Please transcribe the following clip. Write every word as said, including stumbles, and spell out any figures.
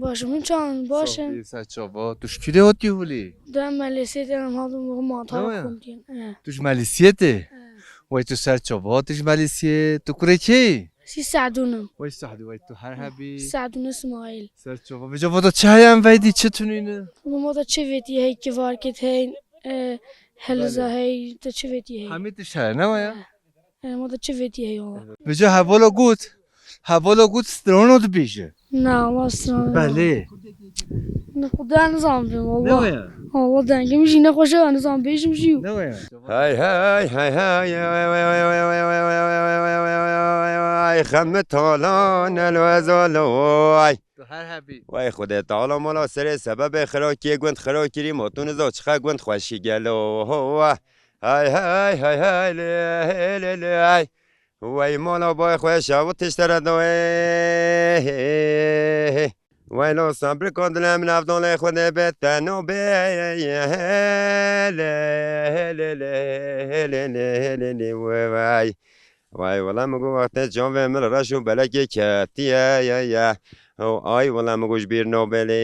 Baş im, hûn çawan in? Baş in? Saxî, ser çava. Tu ji kû de hatî holê? De Melîsiyê de em hatin bo mantar Ne ya? Xwendin. E. Tu ji Melîsiyê tê? E. Wey tu ser çava hatî ji Melîsiyê. Tu kurê kê yî? Sî Sehdûn im. Wey Sehdû, wey tu her hebî. Sehdûn Îsmaîl. Ser çava. Vêca vata çi heye em veydî, çi tunîne? Bo vata çi vêtî hey, kivarkêt hey, e, heliza Belê. Hey, te çi vêtî hey? Hemî tişt heye, ne waya? E. E, ma da çi vêtî heye wa? Vêca hevala got. Hevala got strano dibêje. Na, wa strano. Belê. Ne, xweda nizam bê, Ne wala. Waya? Wala dengim jî nexweş e, nizam bêjim jî. Ne waya? Hay hay hay hay. Ay xemit halan el wezalo ay. Tu her hebî. Way Xwedê Teala mala serê sebebê xirakiyê gund xirakirî ma tu niza çiqe gund xweşî gelo. Hay hay hay hay lê lê lê ay. Wey mala bay xwe şavu tiştere da. Wey lo sabrika dilê min evdon lê Xwedê bê te no bê. Lê lê lê lê lê lê lê lê lê wey. Vay wala min got wextê çavê min reş û belekê ketiye ye ye. O ay wala min got ji bîr nobelê.